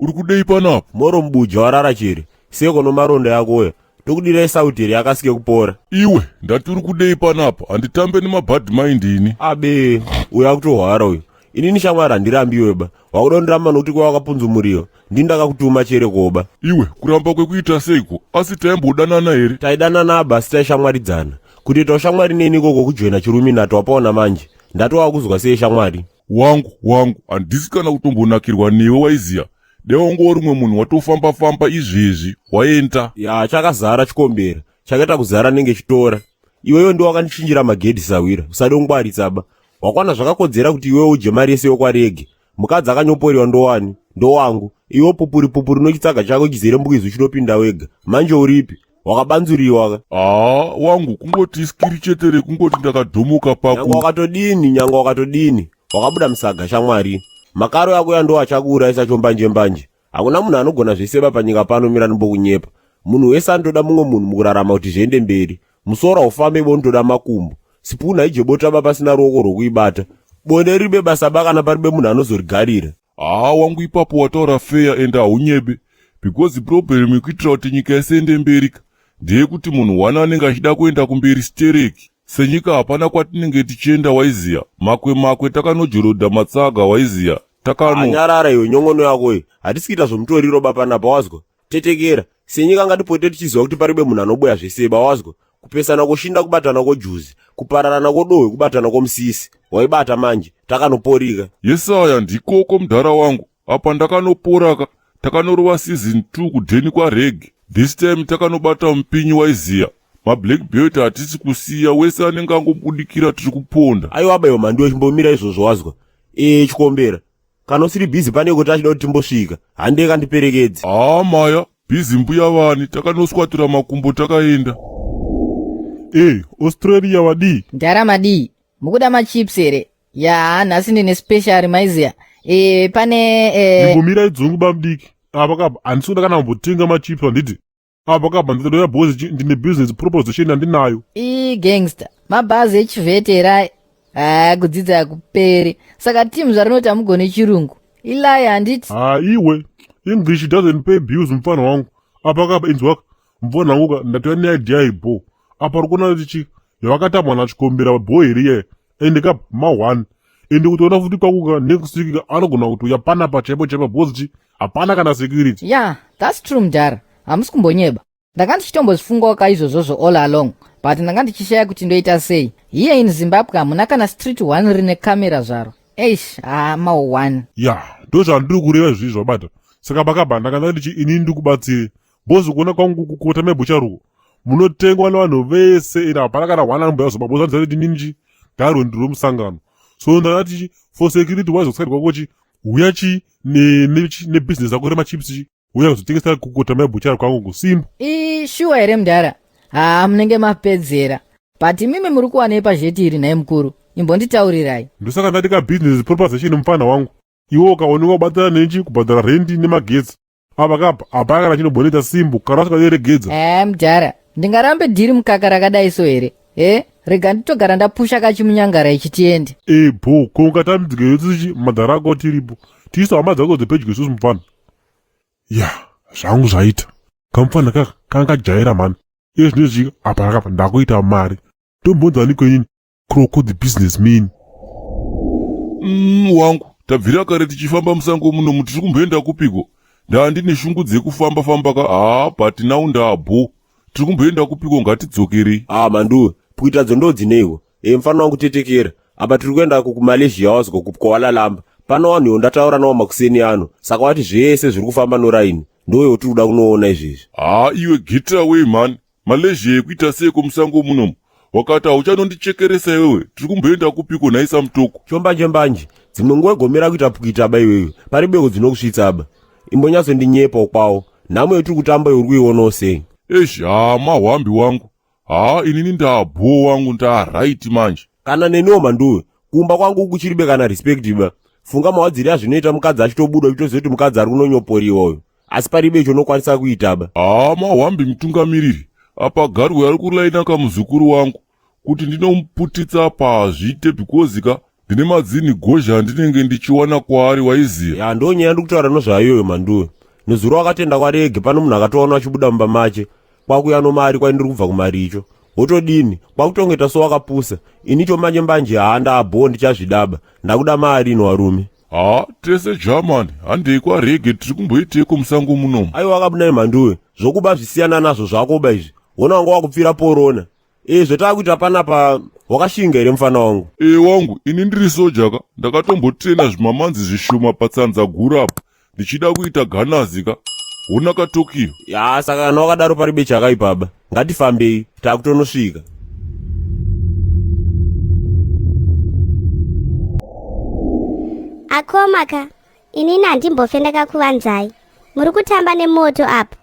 Uri kudei panapa? Moro mubuja warara chere. Seko nomaronda yakoya. Tokudirai sauti here akasike kupora. Iwe, ndati uri kudei panapa? Handitambe nemabad mind ini. Abe, uyu akutohwara uyu. Inini shamwari handirambiwe ba. Wakuda kundiramba nokuti kwa wakapunzumuriwa. Ndini ndakakutuma chere koba. Iwe, kuramba kwekuita seiko? Asi taimbodanana here? Taidanana aba asi taishamwaridzana. Kutoita ushamwari neni ikoko kujoina chiruminati wapaona manje. Ndati wakuzwa sei shamwari? Wangu, wangu, handisi kana kutombonakirwa newe waiziya. Dai wanga uri umwe munhu watofamba famba izvezvi waenda. Ya, chakazara chikombera. Chakaita kuzara nenge chitora. Iwewe ndiwe wakandichinjira magedhi sahwira. Usade kungwaritsa ba. Wakwana zvakakodzera kuti iwewe udye mari yese yokwarege. Mukadzi akanyoporiwa ndowani? Ndowangu. Iwe pupuri pupuri nochitsaga chako chizere mbwizi uchinopinda wega. Manje uripi? Wakabanzuriwa ka? Haa, wangu kungoti skiri chete rekungoti ndakadhomoka paku. Nyangwe wakatodini, nyangwe wakatodini. Wakabuda musaga shamwari. Makaro yako yandowa achakuurayisa chombanje mbanje. Hakuna munhu anogona zveseba panyika pano mira ndimbokunyepa. Munhu wese anotoda mumwe munhu mukurarama kuti zviende mberi. Musoro haufambe bo unotoda makumbo. Sipunu haidye bota ba pasina ruoko rwokuibata. Bonde ribe basa ba kana paribe munhu anozorigarira. Haa wangu ipapo wataura fair and haunyebe because problem yekuitira kuti nyika yese mberi ka ndeyekuti munhu one anenge achida kuenda kumberi stereki. Senyika hapana kwatinenge tichienda waiziya. Makwe makwe takanojorodha matsaga waiziya. Takano. Anyarara iwe nyongono yako iyi. Hatisi kuita zvomutoriro ba panapa wazwa. Tetekera. Senyika ngatipote tichiziva kuti paribe munhu anoboya zvese ba wazwa. Kupesana koshinda kubatana kojuzi. Kupararana kodohwe kubatana komusisi. Waibata manje. Takanoporika. Yesaya ndikoko mudhara wangu. Apa ndakanoporaka. Takanorova season 2 kudheni kwaReg. This time takanobata mupinyi waiziya. Mablack belt hatisi kusiya wese anenge angobudikira tiri kuponda. Aiwa baiwa mandiwe chimbomira izvozvo wazwa. E chikombera. Kana usiri busy pane kuti achida kuti timbosvika. Hande kandiperekedze. Haa maya, busy mbuya vani takanoswatura makumbo takaenda. Hey, Australia wadii? Ndara madii? Mukuda machips here? Ya, nhasi ndine special maiziya. E, pane e... Ndimbomirai dzungu bamudiki. Apa kapa handisi kuda kana kumbotenga machips handiti. Apa kapa ndinoda because ndine business proposition yandinayo. I gangster. Mabhazi echivhete Ah, kudzidza hakuperi. Saka team zvarinoti hamugoni chirungu. Ilaya handiti? Ah, iwe. English doesn't pay bills mfana wangu. Apa kapa inzwaka. Mfana wangu ka ndatouya neidea ibho. Apa uri kuona kuti chi yavakatambwa nachikombera bho here iye. Ende ka ma one. Ende kutoona futi kwangu ka next week ka anogona kutouya panapa chaipo chaipo because chi hapana kana security. Yeah, that's true mdhara. Hamusi kumbonyeba. Ndanga ndichitombozvifungawo ka izvozvozvo all along but ndanga ndichishaya kuti ndoita sei. Here in Zimbabwe hamuna kana street one rine camera zvaro. Eish, haa ma one. Ya, ndozvandiri kureva izvizvi zvabata. Saka pakabva ndakanga ndichi inini ndikubatsire. Boss kuona kwangu kukota mebucharuko. Munotengwa nevanhu vese ende hapana kana one anomboya zoba boss andiziva kuti inini chi garwe ndiri wemusangano. So ndakati chi for security wise kuside kwako chi huya chi ne ne chi ne business yako remachips chi huya kuzotengesa kukota mebuchara kwangu kusimba. Ii shuwa here mudhara? Haa munenge mapedzera. But imimi muri kuwanei pazheti iri nhai mukuru? Imbonditaurirai. Ndosaka ndati ka business proposition mufana wangu. Iwe ukaonekwa kubatana nechi kubhadhara rendi nemagetsi. Apa kapa hapana kana chinoboneta simbu kana usikaderegedza. Eh mudhara, ndingarambe dhiri mukaka rakadai so here? Eh, rega nditogara ndapusha kachimunyangara ichi tiende. Eh bho, ko ungatambidzike yotsi madhara ako tiripo. Tisu hama dzako dzepedyo isusu mufana. Ya, zvangu zvaita. Kamufana kaka kanga kajaira mhani. Iye zvinezvi apa kapa ndakuita mari. Tombonzani kwenini Croco the businessman. Wangu, tabvira kare tichifamba musango muno tiri kumboenda kupiko? Ndaa ndine shungu dzekufamba famba ka haa but now ndaabho. Tiri kumboenda kupiko ngatidzokerei. Ah manduwe, puita dzo ndodzineiwo. E mfana wangu tetekera. Apa tiri kuenda kuMalaysia wazwa kuKuala Lumpur. Pano wanhu ndataura nawo makuseni ano. Saka wati zvese zviri kufamba noraini. Ndoyo tiri kuda kunoona izvezvi. Haa iwe get away man. Malaysia yekuita seiko musango munomu? Wakati hauchanondichekeresa iwewe. Tiri kumboenda kupiko nhai Samutoko? Chombanje mbanje. Dzimwe nguva gomera kuita pukuita ba iwewe. Pari beko dzinokusvitsa ba. Imbonyatsondinyepa kwawo. Nhamo yetiri kutamba uri kuionawo sei? Eish, haa mahwambi wangu. Haa inini ndaabhoo wangu ndaa right manje. Kana neniwo manduwe. Kumba kwangu kuchiribe kana respect ba. Funga mawadziri azvinoita mukadzi achitobuda uchitoziva kuti mukadzi ari kunonyoporiwa uyu. Asi paribe icho unokwanisa kuita ba. Haa mahwambi mutungamiriri. Apa garwe ari kulaina kamuzukuru wangu. Kuti ndinomuputitsa apa hazviite because ka. Ndine madzini gozha andinenge ndichiwana kwaari waiziya. Ya ndo nyaya ndikutaura nozvayo iyoyo manduwe. Nezuro wakatenda kwarege pano munhu akatoona achibuda mumba mache kwakuya nomari kwaindiri kubva kumaricho. Wotodini kwakutongoita sowakapusa ini chomanje mbanje haa ndaabhoo ndichazvidaba ndakuda mari ino warume. Haa tese German handei kwarege tiri kumboiteiko musango munomu. Aiwa wakabudai mhanduwe zvokuba zvisiyana nazvo zvakoba izvi wona wanga wakupfira porona e zvatakuita panapa wakashinga here mufana wangu E wangu ini ndiri soja ka ndakatombotrena zvimamanzi zvishoma patsanza guru apa ndichida kuita ganazi ka hona kaTokyo. Ya saka kana wakadaro paribe chakaipaba ngatifambei takutonosvika. Akoma ka, inini handimbofe ndakakuvanzai. Muri kutamba nemoto apo.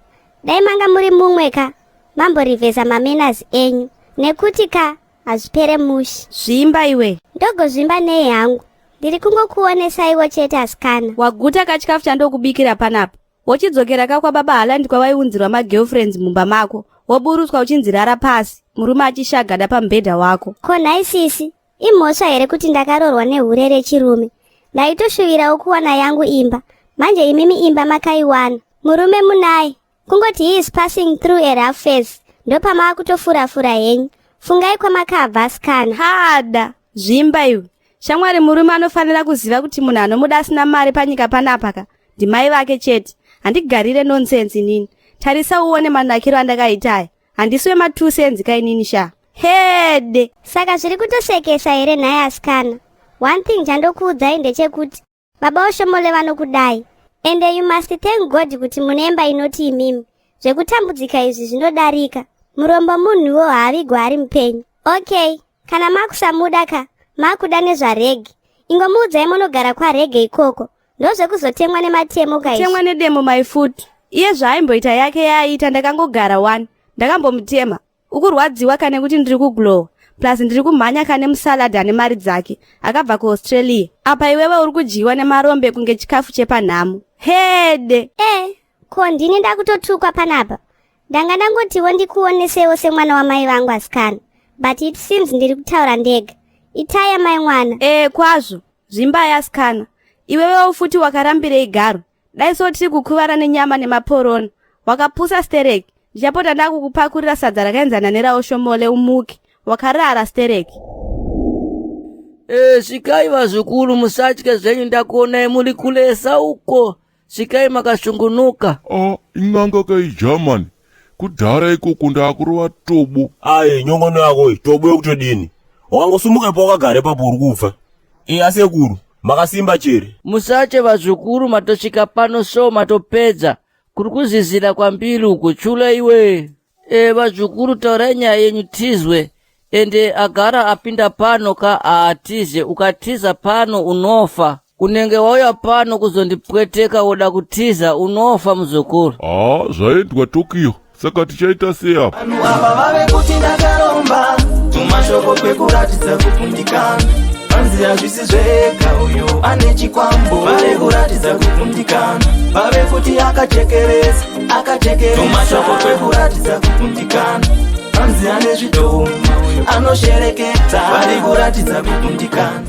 Dai manga muri mumwe ka, mamborivhesa mamenas enyu. Nekuti ka, hazvipere mushe. Zvimba iwe. Ndogozvimba nei hangu? Ndiri kungokuonesaiwo chete asikana. Waguta kachikafu chandokubikira panapa. Wochidzokera ka kwababa Haaland kwawaiunzirwa magirlfriends mumba mako. Woburutswa uchinzi rara pasi, murume achishagada pamubhedha wako. Ko nhai sisi, imhosva here kuti ndakaroorwa nehure rechirume? Ndaitoshuvirawo kuwana yangu imba. Manje imimi imba makaiwana. Murume munaye. Kungoti he is passing through a rough phase. Ndopamava kutofura-fura henyu. Fungai kwamakabva asikana. Hada, zvimba iwe. Shamwari murume anofanira kuziva kuti munhu anomuda asina mari panyika panapa ka ndimai vake chete. Handigarire nonsense inini. Tarisa uone manakiro andakaita aya. Handisi wema2 cents ka inini sha. Hede. Saka zviri kutosekesa here nhai asikana? One thing chandokuudzai ndechekuti baba Oshomole vanokudai. Ende you must thank God kuti mune imba inoti imimi. Zvekutambudzika izvi zvinodarika. Murombo munhuwo haavigwa ari mupenyu. Okay, kana makusamuda ka, makuda nezvarege. Ingomuudzai munogara kwarege ikoko. Ndozvekuzotemwa nematemo ka izvi. Temwa nedemo my foot. Iye zvaaimboita yake yaaiita ndakangogara one. Ndakambomutema. Ukurwadziwa kane kuti ndiri kuglowa. Plus ndiri kumhanya kane musalad ane mari dzake. Akabva kuAustralia. Apa iwewe uri kudyiwa nemarombe kunge chikafu chepanhamo. Hede. Eh, ko ndini ndakutotukwa panapa. Ndanga ndangotiwo ndikuonesewo semwana wamai vangu asikana. But it seems ndiri kutaura ndega. Itai amai mwana. Eh kwazvo. Zvimba asikana. Iwewewo futi wakarambirei garo. Dai so tiri kukuvara nenyama nemaporona. Wakapusa stereki. Ndichapota ndakukupakurira sadza rakaenzana neraOshomole umuke. Wakarara stereki. E, svikai vazukuru musatye zvenyu ndakuonai muri kulesa uko svikai makasungunuka Ah, in'anga kai German. Kudhara ikoko ndakurova tobo. Aye nyongono yako iyi tobo yekutodini wakangosumuka ipo wakagara ipapo uri kufa e asekuru makasimba chere musatye vazukuru matosvika pano so matopedza kuri kuzizira kwambiri uku chula iwe e vazukuru taurai nyaya yenyu tizwe ende agara apinda pano ka haatize ukatiza pano unofa unenge wauya pano kuzondipweteka woda kutiza unofa muzukuru Ah, zvaendwa Tokyo. Saka tichaita sei apa? Vanhu ava vave kuti ndakaromba tumashoko kwekuratidza kukundikana vanzi hazvisi zvega uyu ane chikwambo vave kuratidza kukundikana vave kuti akachekeresa akachekeresa tumashoko kwekuratidza kukundikana vanzi ane zvidhoma uyu anoshereketa vari kuratidza kukundikana.